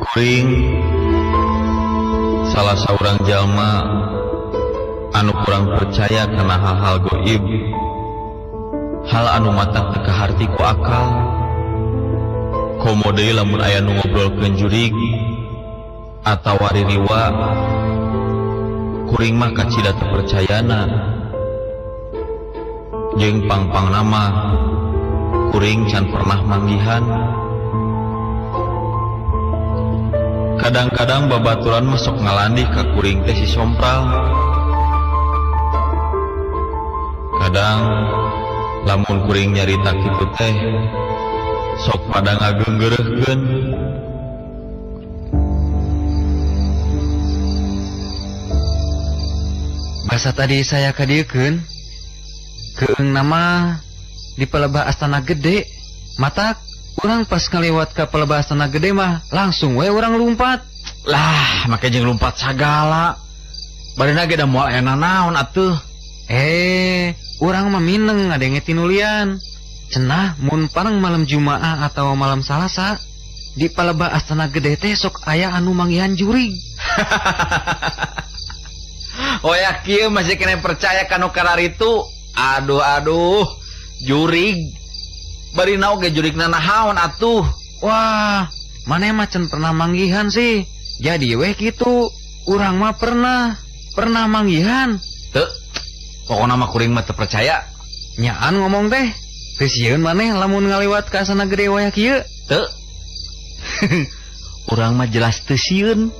Kuring salah saurang jalma anu kurang percaya kana hal-hal goib, hal anu matak teu kaharti ku akal. Komo deui lamun aya nu ngobrolkeun jurig atawa ririwa, kuring mah kacida teu percayana. Jeung pang-pangna mah kuring can pernah manggihan. Kadang-kadang babaturan mah sok ngalandih ka kuring teh si Sompral. Kadang lamun kuring nyarita kitu teh sok pada ngageunggeureuhkeun. Basa tadi saya kadieukeun keung nama di Palebah Astana Gede. Matak urang pas ngaliwat ka Palebah Astana Gede mah langsung we urang lumpat. Lah, make jeung lumpat sagala. Barina ge da moal aya nanaon atuh. Urang mah mineng ngadenge tinulian. Cenah mun pareng malam Jumaah atau malam Salasa di Palebah Astana Gede teh sok aya anu manggihan jurig. Oh ya kieu masih kena percaya kanu kararitu. Aduh aduh, jurig. Barina oge jurigna nahaon atuh. Wah, maneh mah can pernah manggihan sih. Jadi weh kitu, urang mah pernah manggihan. Teu, pokona mah kuring mah teu percaya. Nyaan ngomong teh, teu sieun maneh lamun ngaliwat ka Astana Gede wayah kieu? Teu. Urang mah jelas teu sieun.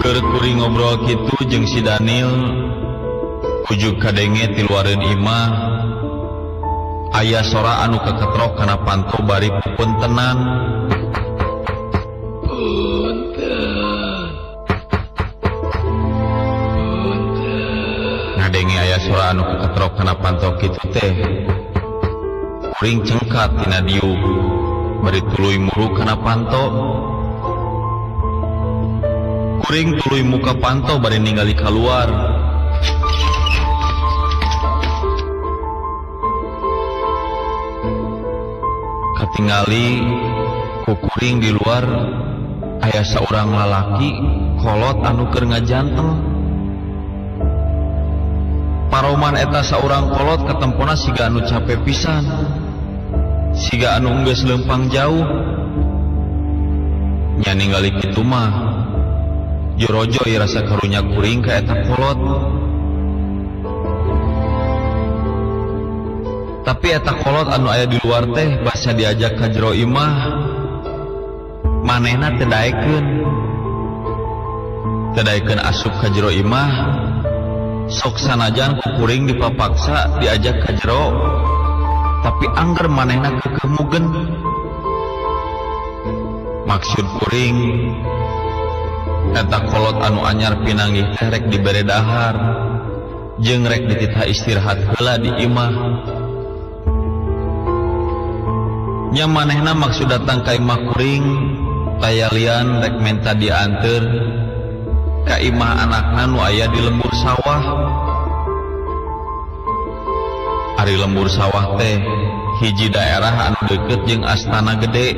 Keur kuring ngobrol kitu jeung si Daniel, ujug kadenge ti luareun imah aya sora anu kaketrok kana panto bari pupuntenan. Punten. Punten. Ngadenge aya sora anu kaketrok kana panto kitu teh, kuring cengkat tina diuk bari tuluy muru kana panto. Kuring tuluy muka panto bari ningali kaluar. Katingali ku kuring di luar aya saurang lalaki kolot anu keur ngajanteng. Paroman eta saurang kolot katempona siga anu cape pisan, siga anu geus leumpang jauh. Nya ningali kitu mah jorojoy rasa karunya kuring ka eta kolot. Tapi eta kolot anu aya di luar teh basa diajak ka jero imah, manehna teu daekeun. Teu daekeun asup ka jero imah, sok sanajan ku kuring dipapaksa diajak ka jero, tapi angger manehna keukeuh mugen. Maksud kuring eta kolot anu anyar pinanggih teh rek dibere dahar jeung rek dititah istirahat heula di imah. Nya manehna maksud datang ka imah kuring tayalian rek menta dianteur ka imah anakna nu aya di lembur sawah. Ari lembur sawah teh hiji daerah anu deukeut jeung Astana Gede.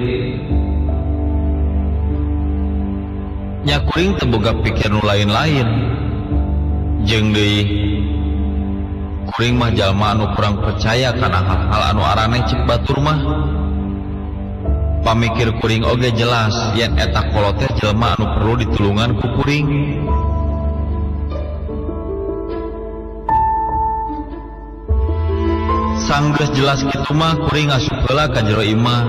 Nya kuring teu boga pikir nu lain-lain. Jeung deui kuring mah jalma anu kurang percaya kana hal-hal anu araneh cek batur mah. Pamikir kuring oge jelas yen eta kolot teh jelema anu perlu ditulungan ku kuring. Sanggeus jelas kitu mah kuring asup heula ka jero imah.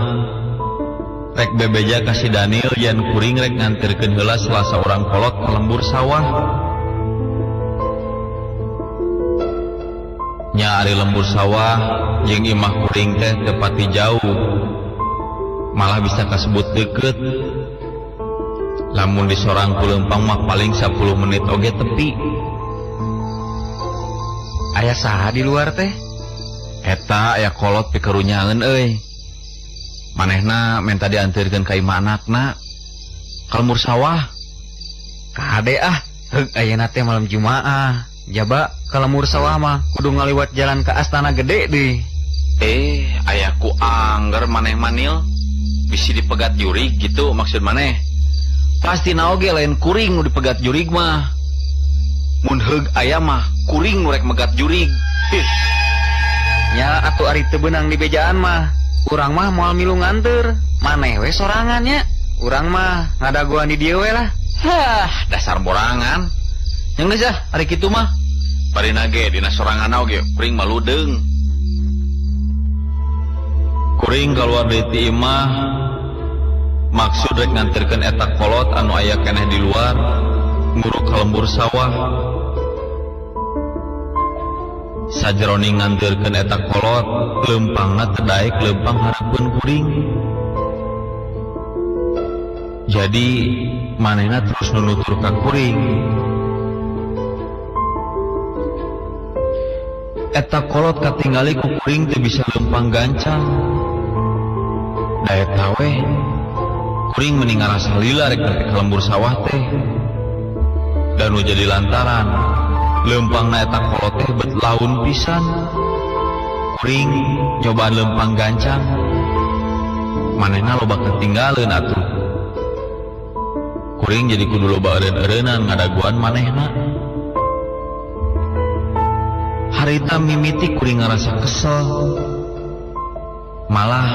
Rek bebeja ka si Daniel yen kuring rek nganterkeun heula salah saurang kolot ka lembur sawah. Nya ari lembur sawah jeung imah kuring teh teu pati jauh, malah bisa kasebut deukeut. Lamun disorang ku leumpang mah paling 10 menit oge tepi. Aya saha di luar teh? Eta aya kolot pikerunyaeun euy. Manehna menta dianteurkeun ka imah anakna ka lembur sawah. Kade ah, heug ayeuna teh malam Jumaah. Jaba ka lembur sawah mah kudu ngaliwat jalan ke astana gede deui. Ayaku angger maneh manil bisi dipegat jurig gitu maksud maneh. Pasti naoge lain kuring nu dipegat jurig mah. Mun heug aya mah kuring nu rek megat jurig. Ih. Nya atuh ari teu beunang di bejaan mah. Urang mah moal milu nganteur. Maneh we sorangan nya. Urang mah ngadagoan di dieu we lah. Hah, dasar borangan. Yang geus ah, ari kitu mah. Barina ge dina sorangan oge kuring mah ludeung. Kuring kaluar deui ti imah maksud rek nganterkeun eta kolot anu aya keneh di luar nguruk ka lembur sawah. Sajeroning nganterkeun eta kolot leumpangna teu daek leumpang hareupeun kuring. Jadi manehna terus nunutur ka kuring. Eta kolot katingali ku kuring teu bisa leumpang gancang. Da eta we kuring meni ngarasa lila rek nepi ka lembur sawah teh. Dan nu jadi lantaran leumpangna eta kolot teh bet laun pisan. Kuring nyobaan leumpang gancang. Manehna loba ketinggaleun atuh. Kuring jadi kudu loba eureun-eureunan ngadaguan manehna. Harita mimiti kuring ngarasa kesel. Malah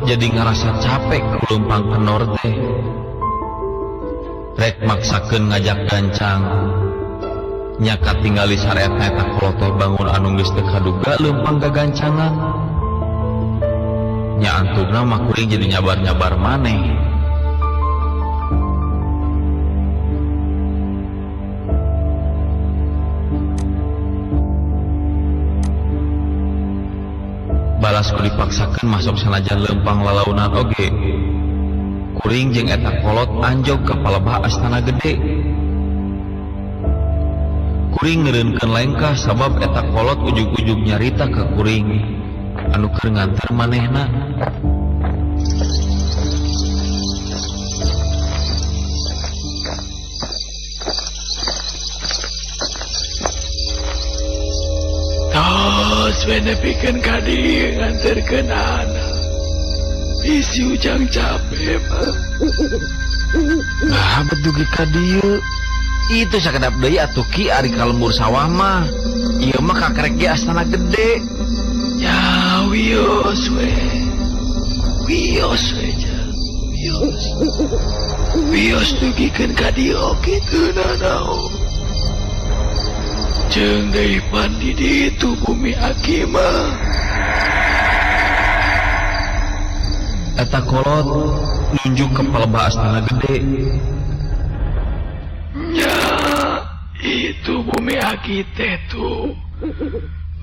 jadi ngarasa capek ku leumpang kendor teh. Rek maksakeun ngajak gancang. Nya katingali sareatna eta kolot teh bangun anu geus teu kaduga leumpang gagancangan. Nya antugna mah kuring jadi nyabar-nyabar maneh. Balas ku dipaksakeun masuk sanajan leumpang lalaunan oge. Kuring jeung eta kolot anjog ka palebah astana gede. Kuring ngeureunkeun lengkah sabab eta kolot ujug-ujug nyarita ka kuring anu keur nganter manehna. Tos we nepikeun ka dieu nganterkeun anak. Bisi ujang capek mah. Nah, bet dugi ka dieu. Itu sakedap deui atuh Ki ari ka lembur sawah mah. Ieu mah kakarek ge astana gede. Ya wios we. Wios we jang. Wios. Wios dugikeun ka dieu oge teu nanaon. Jeung deui pan di ditu bumi aki mah. Eta kolot nunjuk ke palebah astana gede. Nya, itu bumi aki teh tuh.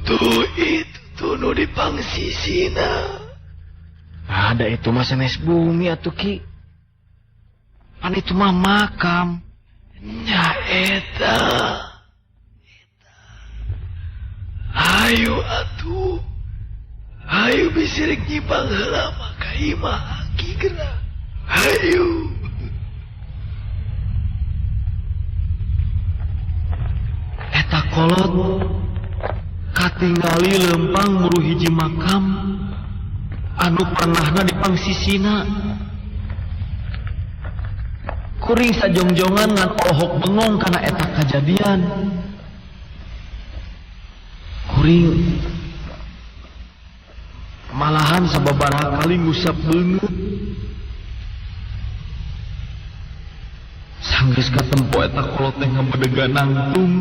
Tuh itu tuh nu dipangsisina. Ada itu mah sanes bumi atuh Ki. Pan itu mah makam. Nya eta. Ayo atuh. Ayo bisirik nyipang heula mah ka imah aki geura. Ayo. Eta kolot katingali leumpang muru hiji makam anu pernahna dipangsisina. Kuring sajongjongan ngan olohok bengong kana eta kajadian. Kuring malahan sababaraha kali ngusap beungeut. Sanggeus katempo eta kolot teh ngabedegan nangtung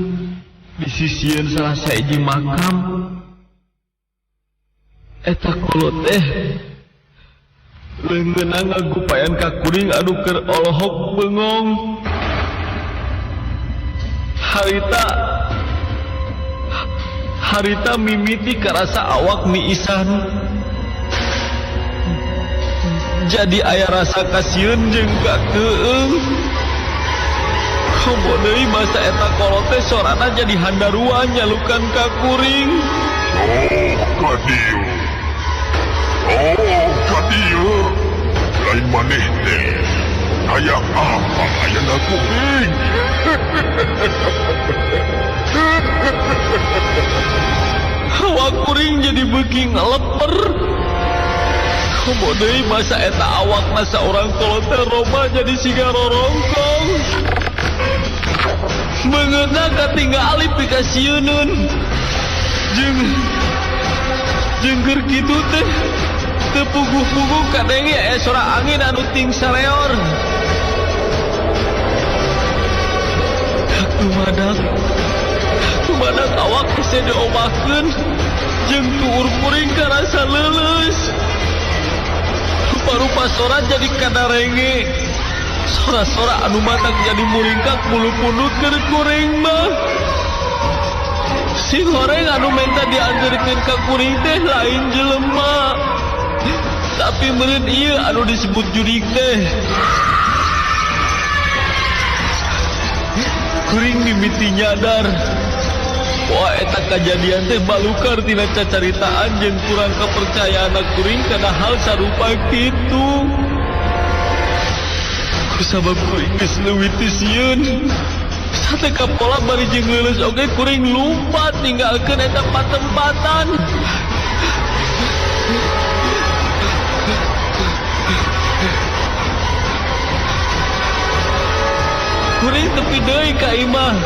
di sisieun salah saiji makam. Eta kolot teh leungeunna ngagupayan ka kuring anu keur olohok bengong. Harita mimiti karasa awak miisan. Jadi aya rasa kasieun jeung kakeueung. Komo deui basa eta kolot teh sorana jadi handarua nyalukan ka kuring. Oh, ka dieu. Oh, ka dieu. Lain maneh teh. Hayang apa ayeuna kuring? beuki ngaleper. Komo deui masa eta awakna saurang kolot teh roma jadi siga rorongkong. Beungeutna katingali pikasieuneun. Jeung jeung keur kitu teh teu puguh-puguh kadenge aya sora angin anu ting saleor. Tumadak awak hese diomahkeun jeung tuur kuring karasa leuleus. Rupa-rupa sora jadi kadarenge. Sora-sora anu matak jadi muringkak bulu pundut keur kuring mah. Si goreng anu menta dianterkeun ka kuring teh lain jelema. Tapi meureun ieu anu disebut jurig teh. Kuring mimiti nyadar. Wah, eta kajadian teh balukar tina cacaritaan jeung kurang kepercayaan kuring kana hal sarupa kitu. Kusabab kuring geus leuwih teu sieun. Sate kapola bari jeung leuleus oge kuring lumpat ninggalkeun eta patempatan. Kuring tepi deui ka imah.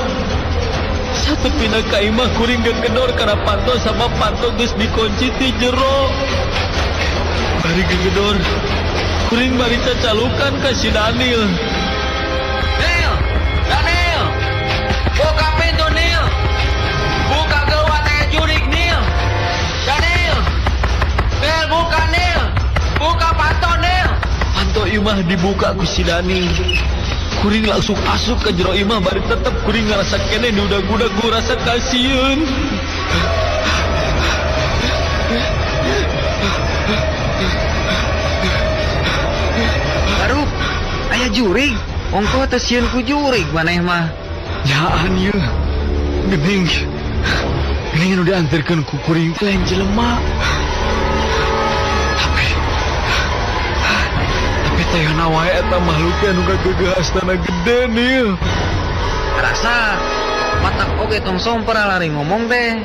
Satepina ka imah kuring gegedor kana panto sama panto geus dikunci ti jero. Bari gegedor, kuring bari cacalukan ka si Daniel. Nil, Daniel, buka pintu Nil. Buka geluat aya jurig Nil. Daniel, Nil buka Nil. Buka panto Nil. Panto imah dibuka ku si Daniel. Kuring langsung asup ke jero imah bari tetep kuring ngerasa kene diudag-udag gua rasa kasieun. Baru aya jurig, ongkoh teh sieun ku jurig maneh mah. Jaan ieu. Geuning. Geuning anu dianterkeun ku kuring teh lain jelema. Tapi tayana wae eta makhluk anu gageuh astana gede Nil. Rasa matak oge tong sompra lari ngomong teh.